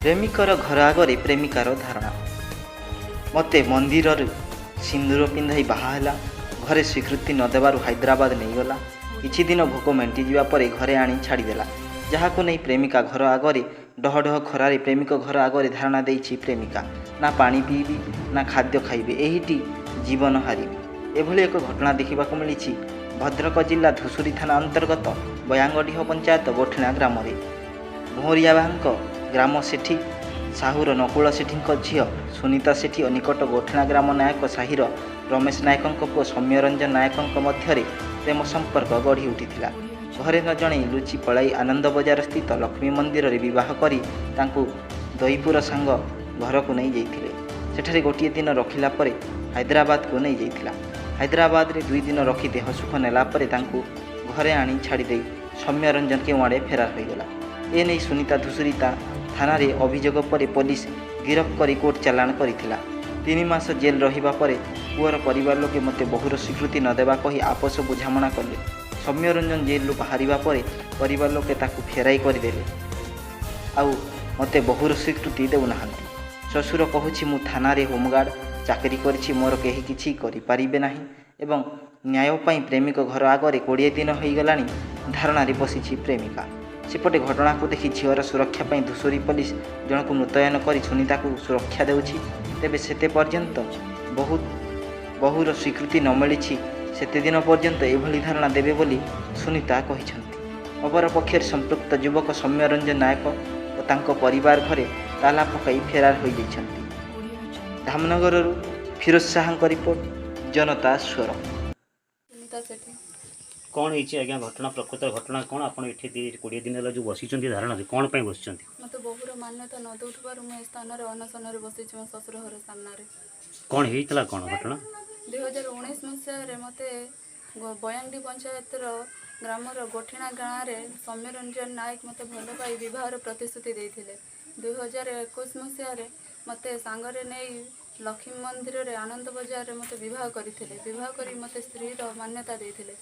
ପ୍ରେମିକର ଘର ଆଗରେ ପ୍ରେମିକାର ଧାରଣା। ମୋତେ ମନ୍ଦିରରୁ ସିନ୍ଦୁର ପିନ୍ଧାଇ ବାହା ହେଲା। ଘରେ ସ୍ୱୀକୃତି ନ ଦେବାରୁ ହାଇଦ୍ରାବାଦ ନେଇଗଲା। କିଛି ଦିନ ଭୋକ ମେଣ୍ଟିଯିବା ପରେ ଘରେ ଆଣି ଛାଡ଼ିଦେଲା। ଯାହାକୁ ନେଇ ପ୍ରେମିକା ଘର ଆଗରେ ଡହଡହ ଖରାରେ ପ୍ରେମିକ ଘର ଆଗରେ ଧାରଣା ଦେଇଛି ପ୍ରେମିକା। ନା ପାଣି ପିଇବି ନା ଖାଦ୍ୟ ଖାଇବି, ଏଇଠି ଜୀବନ ହାରିବି। ଏଭଳି ଏକ ଘଟଣା ଦେଖିବାକୁ ମିଳିଛି ଭଦ୍ରକ ଜିଲ୍ଲା ଧୁଷୁରୀ ଥାନା ଅନ୍ତର୍ଗତ ବୟାଙ୍ଗଡିହ ପଞ୍ଚାୟତ ଗୋଠିଣା ଗ୍ରାମରେ। ଭଉଁରିଆବାଙ୍କ ଗ୍ରାମ ସେଠୀ ସାହୁର ନକୁଳ ସେଠୀଙ୍କ ଝିଅ ସୁନିତା ସେଠୀ ଓ ନିକଟ ଗୋଠିଣା ଗ୍ରାମ ନାୟକ ସାହିର ରମେଶ ନାୟକଙ୍କ ପୁଅ ସୌମ୍ୟରଞ୍ଜନ ନାୟକଙ୍କ ମଧ୍ୟରେ ପ୍ରେମ ସମ୍ପର୍କ ଗଢ଼ି ଉଠିଥିଲା। ଘରେ ନ ଜଣାଇ ଲୁଚି ପଳାଇ ଆନନ୍ଦ ବଜାର ସ୍ଥିତ ଲକ୍ଷ୍ମୀ ମନ୍ଦିରରେ ବିବାହ କରି ତାଙ୍କୁ ଦଇପୁର ସାଙ୍ଗ ଘରକୁ ନେଇଯାଇଥିଲେ। ସେଠାରେ ଗୋଟିଏ ଦିନ ରଖିଲା ପରେ ହାଇଦ୍ରାବାଦକୁ ନେଇଯାଇଥିଲା। ହାଇଦ୍ରାବାଦରେ 2 ଦିନ ରଖି ଦେହ ସୁଖ ନେଲା ପରେ ତାଙ୍କୁ ଘରେ ଆଣି ଛାଡ଼ିଦେଇ ସୌମ୍ୟରଞ୍ଜନ କେଉଁଆଡ଼େ ଫେରାର ହୋଇଗଲା। ଏନେଇ ସୁନିତା ଧୁଷୁରୀ ଥାନାରେ ଅଭିଯୋଗ ପରେ ପୋଲିସ ଗିରଫ କରି କୋର୍ଟ ଚାଲାଣ କରିଥିଲା। 3 ମାସ ଜେଲ୍ ରହିବା ପରେ ପୁଅର ପରିବାର ଲୋକେ ମୋତେ ବୋହୂର ସ୍ୱୀକୃତି ନ ଦେବା କହି ଆପୋଷ ବୁଝାମଣା କଲେ। ସୌମ୍ୟରଞ୍ଜନ ଜେଲ୍ରୁ ବାହାରିବା ପରେ ପରିବାର ଲୋକେ ତାକୁ ଫେରାଇ କରିଦେଲେ, ଆଉ ମୋତେ ବୋହୂର ସ୍ୱୀକୃତି ଦେଉନାହାନ୍ତି। ଶ୍ୱଶୁର କହୁଛି ମୁଁ ଥାନାରେ ହୋମଗାର୍ଡ଼ ଚାକିରି କରିଛି, ମୋର କେହି କିଛି କରିପାରିବେ ନାହିଁ ଏବଂ ନ୍ୟାୟ ପାଇଁ ପ୍ରେମିକ ଘର ଆଗରେ 20 ଦିନ ହୋଇଗଲାଣି ଧାରଣାରେ ବସିଛି ପ୍ରେମିକା। ସେପଟେ ଘଟଣାକୁ ଦେଖି ଝିଅର ସୁରକ୍ଷା ପାଇଁ ଧୁଷୁରୀ ପୋଲିସ ଜଣକୁ ମୁତୟନ କରି ସୁନିତାକୁ ସୁରକ୍ଷା ଦେଉଛି। ତେବେ ସେତେ ପର୍ଯ୍ୟନ୍ତ ବହୁତ ବୋହୂର ସ୍ୱୀକୃତି ନ ମିଳିଛି ସେତେଦିନ ପର୍ଯ୍ୟନ୍ତ ଏଭଳି ଧାରଣା ଦେବେ ବୋଲି ସୁନିତା କହିଛନ୍ତି। ଅପରପକ୍ଷରେ ସମ୍ପୃକ୍ତ ଯୁବକ ସୌମ୍ୟରଞ୍ଜନ ନାୟକ ଓ ତାଙ୍କ ପରିବାର ଘରେ ତାଲା ପକାଇ ଫେରାର ହୋଇଯାଇଛନ୍ତି। ଧାମନଗରରୁ ଫିରୋଜ ସାହାଙ୍କ ରିପୋର୍ଟ, ଜନତା ସ୍ୱର। ସୁନିତା ସେଠୀ। କ'ଣ ହେଇଛି ଆଜ୍ଞା ଘଟଣା? ପ୍ରକୃତ ଘଟଣା କ'ଣ? ଆପଣ ଏଠି 20 ଦିନ ହେଲା ଯେଉଁ ବସିଛନ୍ତି ଧାରଣାରେ, କ'ଣ ପାଇଁ ବସିଛନ୍ତି? ମୋତେ ବୋହୂର ମାନ୍ୟତା ନ ଦେଉଥିବାରୁ ମୁଁ ଏ ସ୍ଥାନରେ ଅନଶନରେ ବସିଛି ମୋ ଶ୍ୱଶୁର ଘର ସାମ୍ନାରେ। କ'ଣ ହେଇଥିଲା, କ'ଣ ଘଟଣା? 2019 ମସିହାରେ ମୋତେ ବୟାଙ୍ଗଡି ପଞ୍ଚାୟତର ଗ୍ରାମର ଗୋଠିଣା ଗାଁରେ ସୌମ୍ୟରଞ୍ଜନ ନାୟକ ମୋତେ ଭଲ ପାଇ ବିବାହର ପ୍ରତିଶ୍ରୁତି ଦେଇଥିଲେ। 2021 ମସିହାରେ ମୋତେ ସାଙ୍ଗରେ ନେଇ ଲକ୍ଷ୍ମୀ ମନ୍ଦିରରେ ଆନନ୍ଦ ବଜାରରେ ମୋତେ ବିବାହ କରିଥିଲେ। ବିବାହ କରି ମୋତେ ସ୍ତ୍ରୀର ମାନ୍ୟତା ଦେଇଥିଲେ।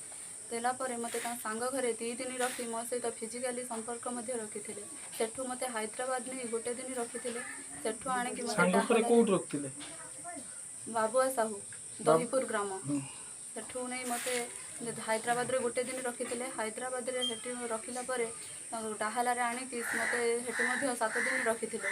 ଦେଲା ପରେ ମୋତେ ତାଙ୍କ ସାଙ୍ଗ ଘରେ 2 ଦିନ ରଖି ମୋ ସହିତ ଫିଜିକାଲି ସମ୍ପର୍କ ମଧ୍ୟ ରଖିଥିଲେ। ସେଠୁ ମୋତେ ହାଇଦ୍ରାବାଦ ନେଇ ଗୋଟେ ଦିନ ରଖିଥିଲେ। ସେଠୁ ଆଣିକି ମୋତେ ସାଙ୍ଗ ଘରେ କୋଉଠି ରଖିଥିଲେ? ବାବୁଆ ସାହୁ, ଦହିପୁର ଗ୍ରାମ। ସେଠୁ ନେଇ ମୋତେ ହାଇଦ୍ରାବାଦରେ ଗୋଟେ ଦିନ ରଖିଥିଲେ। ହାଇଦ୍ରାବାଦରେ ସେଠି ରଖିଲା ପରେ ଡାହାଲାରେ ଆଣିକି ମୋତେ ସେଠି ମଧ୍ୟ 7 ଦିନ ରଖିଥିଲେ।